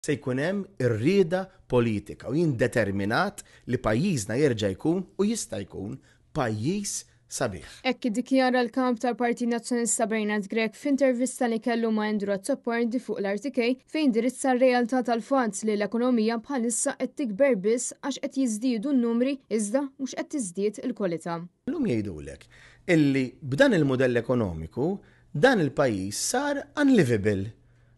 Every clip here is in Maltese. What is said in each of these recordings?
Se jkun hemm ir-rieda politika u jien determinat li pajjiżna jerġa' jkun u jista' jkun pajjiż sabiħ. Hekk iddikjara l-Kap tal-Partit Nazzjonalista Bernard Grech f'intervista li kellu ma' Andrew Azzopardi fuq l-RTK fejn indirizza r-realtà tal-fatt li l-ekonomija bħalissa qed tikber biss għax qed jiżdiedu n-numri iżda mhux qed tiżdied il-kwalità. Illum jgħidulek illi b'dan il-mudell ekonomiku dan il-pajjiż sar unlivable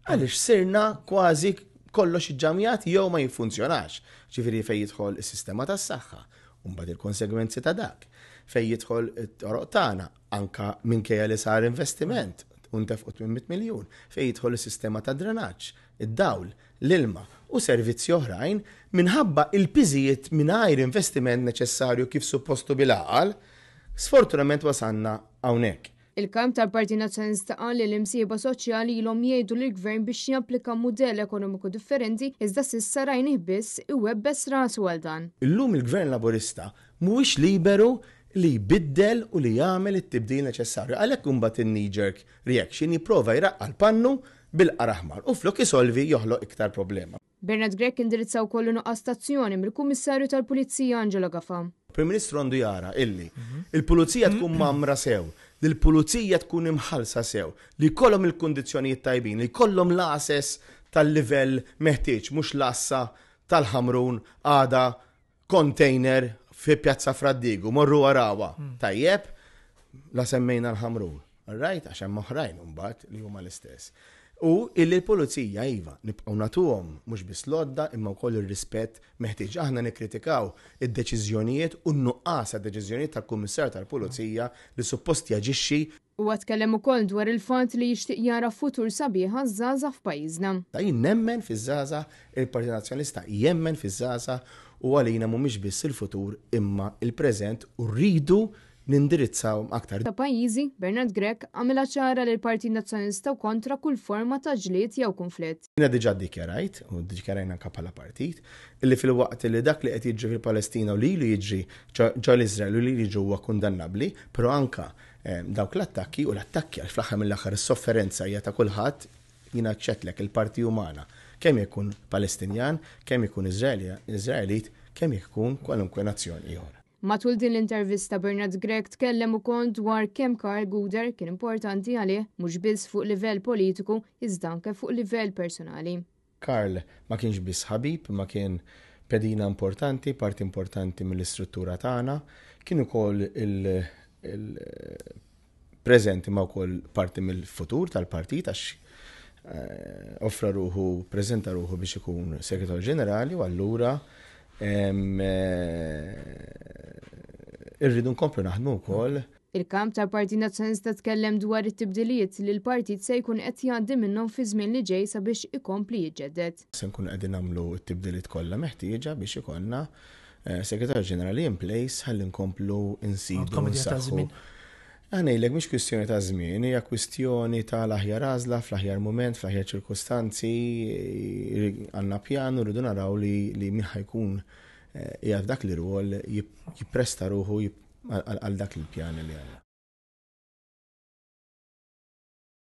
Għaliex sirna kważi kollox iġġamjat jew ma jiffunzjonax. Ġifieri fejn jidħol is-sistema tas-saħħa, u mbagħad il-konsegwenzi ta' dak. Fejn jidħol it-toroq tagħna, anka minkejja li sar investiment u ntefqu 800 miljun. Fejn jidħol is-sistema ta' drenaġġ, id-dawl, l-ilma u servizzi oħrajn, minħabba il-piżijiet mingħajr investiment neċessarju kif suppost u bil-għaqal, sfortunament wasalna hawnhekk. Il-Kap tal-Partit Nazzjonalista qal li l-imsieħba soċjali ilhom jgħidu lill-Gvern biex japplika mudell ekonomiku differenti iżda s'issa rajnih biss iwebbes rasu għal dan. Illum il-Gvern Laburista mhuwiex liberu li jbiddel u li jagħmel it-tibdil neċessarju. Għalhekk imbagħad in-knee jerk reaction jipprova jraqqa' l-pannu bil-qar aħmar u flok isolvi joħloq iktar problema. Bernard Grech indirizza wkoll in-nuqqas t'azzjoni mill-Kummissarju tal-Pulizija Angelo Gafà. Prim Ministru għandu jara illi l-Pulizija tkun mgħammra sew, li l-Pulizija tkun imħallsa sew, li jkollhom il-kundizzjonijiet tajbin, li jkollhom l-għases tal-livell meħtieġ, mhux l-għassa tal-Ħamrun għadha container fi Pjazza Fra Diegu, morru arawha. Tajjeb, la semmejna l-Ħamrun. All right, għax hemm oħrajn imbagħad li huma l-istess. U illi l-pulizija iva, nibqgħu nagħtuhom mhux biss l-għodda imma wkoll ir-rispett meħtieġ. Aħna nikkritikaw id-deċiżjonijiet u n-nuqqas ta' deċiżjonijiet tal-Kummissarju tal-Pulizija li suppost jaġixxi Huwa tkellem ukoll dwar il-fatt li jixtieq jara futur sabiħ għaż-żgħażagħ f'pajjiżna. Jien nemmen fiż-żgħażagħ, il-Partit Nazzjonalista jemmen fiż-żgħażagħ u għalina mhumiex biss il-futur imma l-preżent u rridu nindirizzawhom aktar. Ta' pajjiżi, Bernard Grech għamilha ċara li l-Partit Nazzjonalista hu kontra kull forma ta' ġlied jew kunflitt. Jiena diġà ddikjarajt, u ddikjarajna anke bħala partit, illi filwaqt li dak li qed jiġri fil-Palestina u li ilu jiġri ġo l-Iżrael u li ilu jiġri huwa kundannabbli, però anke Dawk l-attakki, u l-attakki għax fl-aħħar mill-aħħar is-sofferenza hija ta' kulħadd, jien għedtlek il-parti umana, kemm jekk ikun Palestinjan, kemm jekk ikun Iżraelit, kemm jekk ikun kwalunkwe nazzjon ieħor. Matul din l-intervista Bernard Grech tkellem ukoll dwar kemm Karl Gouder kien importanti għalih mhux biss fuq livell politiku iżda anke fuq livell personali. Karl ma kienx biss ħabib imma kien pedina importanti, parti importanti mill-istruttura tagħna, kien ukoll il-preżent imma wkoll parti mill-futur tal-partit għax eh, offra ruħu, preżenta ruħu biex ikun segretarju ġenerali u allura eh, irridu nkomplu naħdmu wkoll Il-Kap tal-Partit Nazzjonalista tkellem dwar it-tibdiliet li l-partit se jkun qed jgħaddi minnhom fiż-żmien li ġej sabiex ikompli jiġġedded. Se nkunu qegħdin nagħmlu t-tibdiliet kollha meħtieġa biex ikollna Segretarju Ġenerali in place ħalli nkomplu nsidu u nsaħħu. Ħa ngħidlek mhix kwistjoni ta' żmien, hija kwistjoni ta' l-aħjar għażla fl-aħjar mument, fl-aħjar ċirkustanzi, għandna pjan u rridu naraw li min ħa jkun qiegħed f'dak l-irwol jippresta ruħu għal dak il-pjan li għandna.